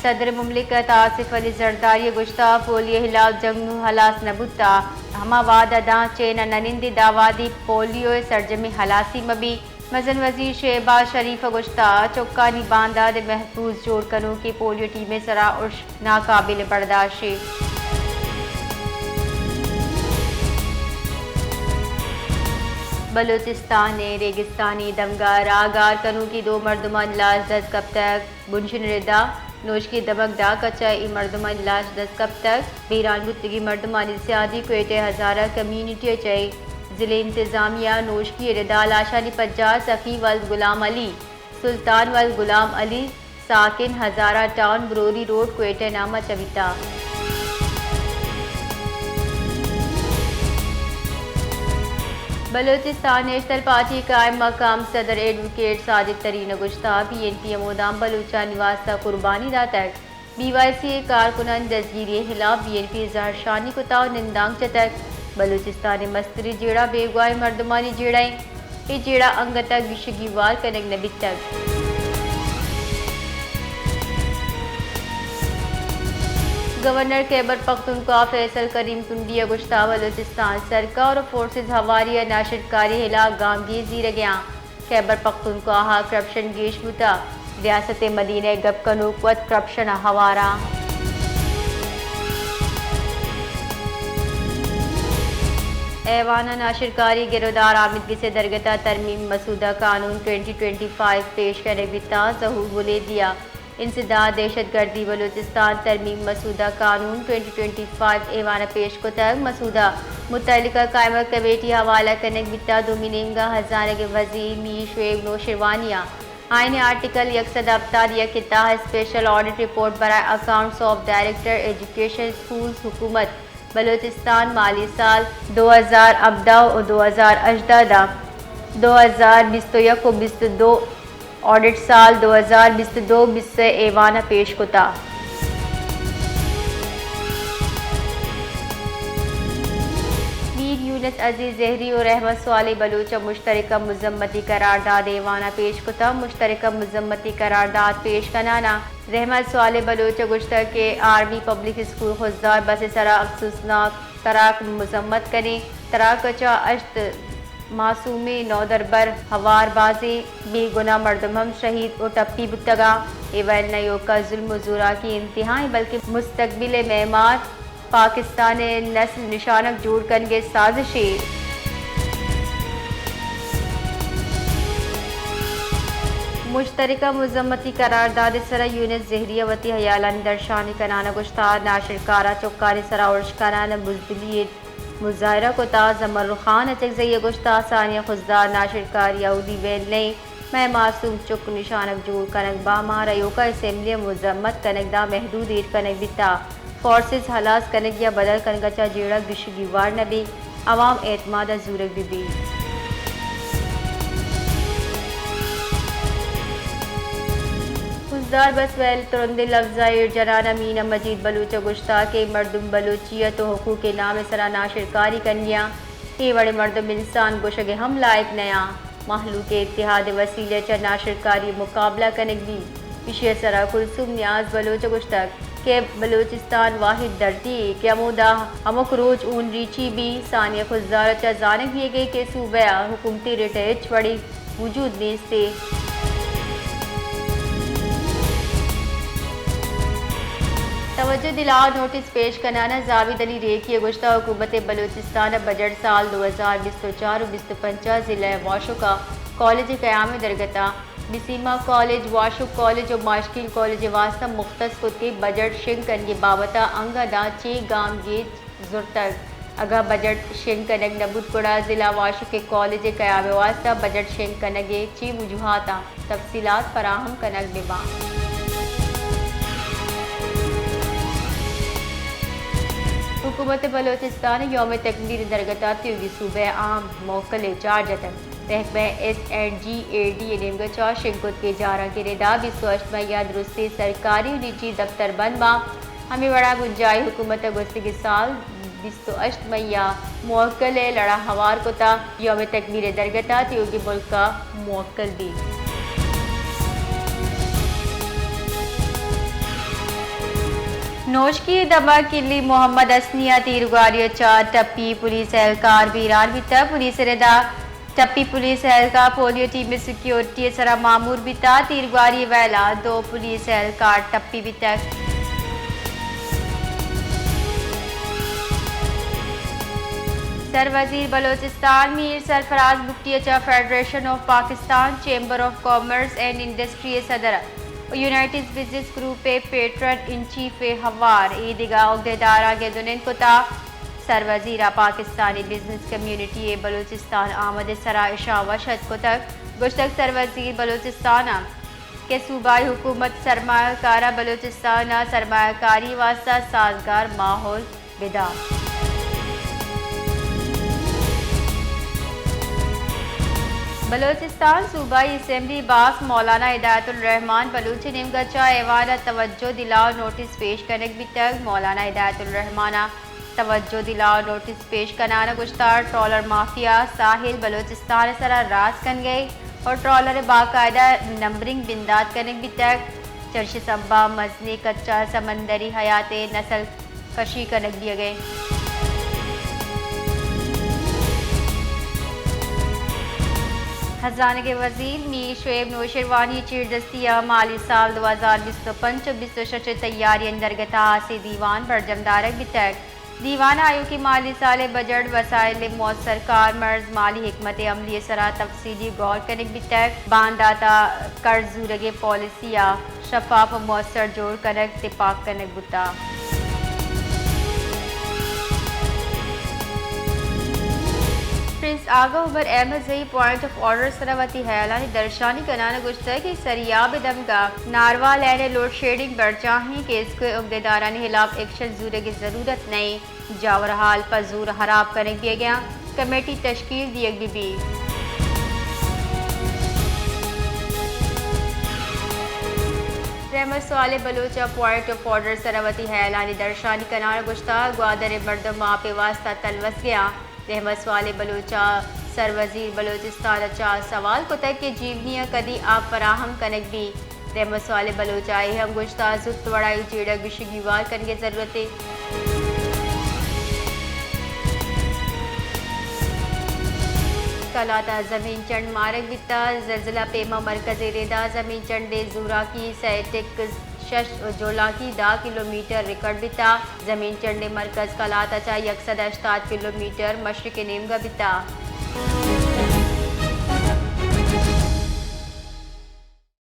صدر مملکت آصف علی زرداری ءَ گوشتہ، پولیو ءِ ہلاپ جنگ نوں ہلاس نہ بوتہ، ہما وہد ءَ داں چین ءَ نہ نندیں، داں وہدی پولیو ءِ سرجمیں ہلاسی مہ بیت۔ مزن وزیر شہباز شریف ءَ گوشتہ، چکانی باندات ءِ محفوظ جوڑ کنوکیں پولیو ٹیم ءِ سرا ارش ناقابل برداشت ایں۔ بلوچستان ءِ ریگستانی دمگ ءَ راہ گار کنوکیں دو مردمانی لاش دست کپتگ۔ بنشن ردا نوشکی دمگ ڈاک ءَ چہ اے مردمانی لاش دست کپتگ۔ بیران بوتگیں مردمانی سیادی کوئٹہ ہزارہ کمیونٹی ءَ چہ ضلع انتظامیہ نوشکی ردا لاشانی پجار سخی ولد غلام علی، سلطان ولد غلام علی، ساکن ہزارہ ٹاؤن، بروری روڈ، کوئٹہ نام ءَ چہ بیتہ۔ بلوچستان نیشنل پارٹی ءِ قائم مقام صدر ایڈووکیٹ ساجد ترین ءَ گوشتہ، بی این پی ہموداں بلوچانی واستہ قربانی داتگ۔ بی وائی سی ءِ کارکنانی دزگیری ءِ ہلاپ بی این پی ءَ زہرشانی کتہ ءُ نندانک جتگ۔ بلوچستان ءِ مستریں جیڑہ بیگواہیں مردمانی جیڑہ انت۔ اے جیڑہ انگت ءَ گیشگیوار کنگ نہ بیتگ۔ گورنر خیبر پختونخوا فیصل کریم ٹنڈی ءَ گوشتہ، بلوچستان سرکار ءُ فورسز ہواری ءَ ناشرکاری ءِ ہلاپ گامگیج زیرگ ءَ آں۔ خیبر پختونخوا ءَ کرپشن گیش بوتہ، ریاست ءِ مدینہ ءِ گپ کنوک وت کرپشن ءَ ہوار آں۔ ایوان ءَ ناشرکاری ءِ گرودار آمیدگس ءِ درگت ءَ ترمیم مسودہ قانون ٹوئنٹی ٹوئنٹی فائیو پیش کنگ بیتہ، ظہور بلیدی ءَ انسداد دہشت گردی بلوچستان ترمیم مسودہ قانون ٹوئنٹی ٹوئنٹی فائیو ایوان ءَ پیش کتگ۔ مسودہ متعلقہ قائمہ کمیٹی ءَ حوالہ کنگ بیتہ۔ دومی نیمگ ءَ ہزانگ ءِ وزیر میر شعیب نوشیروانی ءَ آئین ءِ آرٹیکل یک سد ہپتاد یک ءِ تہا اسپیشل آڈٹ رپورٹ برائے accounts of director education schools حکومت بلوچستان مالی سال دو ہزار ہبدہ ءُ دو ہزار ہژدہ داں دو ہزار بیست ءُ یک ءُ بیست ءُ دو آڈٹ سال دو ہزار بیست ءُ دو بیست ءِ ایوان ءَ پیش کتہ۔ میر یونس عزیز زہری ءُ رحمت صالح بلوچ ءَ مشترکہ مذمتی قرارداد ایوان ءَ پیش کتہ۔ مشترکہ مذمتی قرارداد پیش کنان ءَ رحمت صالح بلوچ ءَ گوشتگ کہ آرمی پبلک اسکول خضدار بس ءِ سرا افسوسناک تراک مذمت کنیں۔ تراک ءَ چہ ہشت معصومیں نودربر ہوار بازیں بے گناہ مردم ہم شہید ءُ ٹپی بوتگ آں۔ اے ویل نہ ایوک ءَ ظلم ءُ زوراکی انتہائیں بلکیں مستقبل ءِ معمار پاکستان ءِ نسل نشانگ جوڑ کنگ ءِ سازشے۔ مشترکہ مذمتی قرارداد ءِ سرا یونس زہری ءَ وتی ہیالانی درشانی کنان ءَ گوشتہ، ناشرکار ءَ چکانی سرا ارش کنان ءَ بزدلی ءِ مظاہرہ کتہ۔ زمرو خان اچکزئی ءَ گوشتہ، ثانیہ خضدار ناشرکاری ءِ اولی ویل نہ انت۔ مئے معصوم چک نشانگ جوڑ کنگ باں۔ مارا ایوک ءَ اسمبلی ءَ مذمت کنگ داں محدود ایر کنگ بیتہ۔ فورسز ہلاس کنگ یا بدل کنگ ءَ چہ جیڑہ گیشگیوار نہ بیت، عوام اعتماد ءَ زورگ بہ بیت۔ خضدار بس ویل ءِ ترندیں لبز ءَ ایر جنان ءَ مینا مجید بلوچ ءَ گوشتہ کہ مردم بلوچیت ءُ حقوق ءِ نام ءِ سرا ناشرکاری کنگ ءَ آں۔ اے وڑیں مردم انسان گوشگ ءِ ہم لائق نیاں۔ مہلوک ءِ اتحاد ءِ وسیلہ ءَ چہ ناشرکاری ءِ مقابلہ کنگ بیت۔ ایشی ءِ سرا کلثوم نیاز بلوچ ءَ گوشتگ کہ بلوچستان واحد دھرتی یے کہ ہمودا ہمک روچ ہون ریچی بیت۔ ثانیہ خضدار ءَ چہ زانگ بیگ ءَ کہ صوبہ ءَ حکومتی رٹ ءِ ہچ وڑیں وجود نیست۔ توجہ دلان نوٹس پیش کنان ءَ زاہد علی ریکی ءَ گوشتہ، حکومت بلوچستان ءَ بجٹ سال دو ہزار بیست ءُ چار ءُ بیست ءُ پنچ ءَ ضلع واشک ءَ کالج ءِ قیام ءِ درگت ءَ بسیما کالج، واشک کالج ءُ ماشکیل کالج ءِ واستہ مختص کتگیں بجٹ شنگ کنگ ءِ بابت ءَ انگہ داں چے گامگیج زرتگ۔ اگاں بجٹ شنگ کنگ نہ بوت گڑا ضلع واشک ءِ کالج ءِ قیام ءِ واستہ بجٹ شنگ کنگ ءِ چے وجوہات آں؟ تفصیلات فراہم کنگ بہ باں۔ حکومت بلوچستان ءَ یوم تکبیر ءِ درگت ءَ تیوگی صوبہ ءِ عام موکل ءِ چارج اتگ۔ محکمہ ایس اینڈ جی اے ڈی ءِ نیمگ ءَ چہ شنگ کتگیں جاراں کہ ردا بیست ءُ ہشت مئی ءَ درستیں سرکاری ءُ نجی دپتر بند باں۔ ہمے وڑا بنجاہی حکومت ءَ گوستگیں سال بیست ءُ ہشت مئی ءَ موکل ءِ لڑا ہوار کتہ۔ یوم تکبیر ءِ درگت ءَ تیوگیں ملک ءَ موکل بیت۔ نوشکی ءِ دمگ کلی محمد حسنی ءَ تیرگواری ءَ چہ ٹپی پولیس اہلکار بیران بیتگ۔ پولیس ءِ ردا ٹپی پولیس اہلکار پولیو ٹیم ءِ سیکیورٹی ءِ سرا مامور بیتگ۔ تیرگواری ءِ ویلا دو پولیس اہلکار ٹپی بیتگ۔ سروزیر بلوچستان میر سرفراز بگٹی ءَ چہ federation of Pakistan chamber of commerce and industry ءِ صدر ءُ یونائیٹڈ بزنس گروپ ءِ پیٹرن ان چیف ءِ ہوار ایدگہ عہدیداراں گد ءُ نند کتگ۔ سروزیر ءَ پاکستانی بزنس کمیونٹی ءِ بلوچستان آمد ءِ سرا اشاں وش اتک کتگ۔ گوشتگ، سروزیر بلوچستان ءَ کہ صوبائی حکومت سرمایہ کاراں بلوچستان ءَ سرمایہ کاری ءِ واستہ سازگار ماحول بدات۔ بلوچستان صوبائی اسمبلی باسک مولانا ہدایت الرحمان بلوچ ءِ نیمگ ءَ چہ ایوان ءَ توجہ دلاؤ نوٹس پیش کنگ بیتگ۔ مولانا ہدایت الرحمان ءَ توجہ دلاؤ نوٹس پیش کنان ءَ گوشتگ، ٹرالر مافیا ساحل بلوچستان ءِ سرا راج کنگ ءَ اور ٹرالر ءِ باقاعدہ نمبرنگ بندات کنگ بیتگ، چرش سبب ءَ مزنیں کچ ءَ سمندری حیات ءِ نسل کشی کنگ بیگ ءَ۔ ہزانگ ءِ وزیر میر شعیب نوشیروانی ءِ چیردستی ءَ مالی سال دو ہزار بیست ءُ پنچ ءُ بیست ءُ شش ءِ تیاریانی درگت ءَ ہاسیں دیوان برجم دارگ بیتگ۔ دیوان ءَ آیوکیں مالی سال ءِ بجٹ، وسائل ءِ موثر کارمرز، مالی حکمت عملی ءِ سرا تفصیلی گور کنگ بیتگ، باندات ءَ کرز زورگ ءِ پالیسی ءَ شفاف ءُ موثر جوڑ کنگ تپاک کنگ بوتگ۔ پرنس آغا عمر احمد زئی پوائنٹ آف آرڈر ءِ سرا وتی ہیالانی درشانی کنان ءَ گوشتگ کہ سریاب ءِ دمگ ءَ ناروا لین ءِ لوڈ شیڈنگ برجاہیں کہ ایسکو ءِ عہدیدارانی ہلاپ ایکشن زورگ ءِ ضرورت نہ اِنت۔ جاورحال پہ زور ہراب کنگ بیگ ءَ کمیٹی تشکیل دیگ بہ بیت۔ رحمت صالح بلوچ ءَ پوائنٹ آف آرڈر ءِ سرا وتی ہیالانی درشانی کنان ءَ گوشتگ، گوادر ءِ مردم آپ ءِ واستہ تلوسگ ءَ اَنت۔ رحمت صالح بلوچ ءَ سروزیر بلوچستان ءَ چہ سوال کتگ کہ جیونی ءَ کدی آپ فراہم کنگ بیت۔ رحمت صالح بلوچ ءَ اے ہم گوشتگ، زوت وڑا اے جیڑگ گیشی گیوار کنگ ءِ ضرورت اِنت۔ کلات ءَ زمین چنڈ مارگ بیتگ، زلزلہ پیما مرکز ءِ ردا زمین چنڈ ءِ زوراکی سئے ٹک شش ءُ جولاکی دہ کلومیٹر ریکارڈ بیتگ۔ زمین چنڈ ءِ مرکز کلات ءَ چہ یک سد ءُ ہشتاد کلومیٹر مشرق ءِ نیمگ ءَ بیتگ۔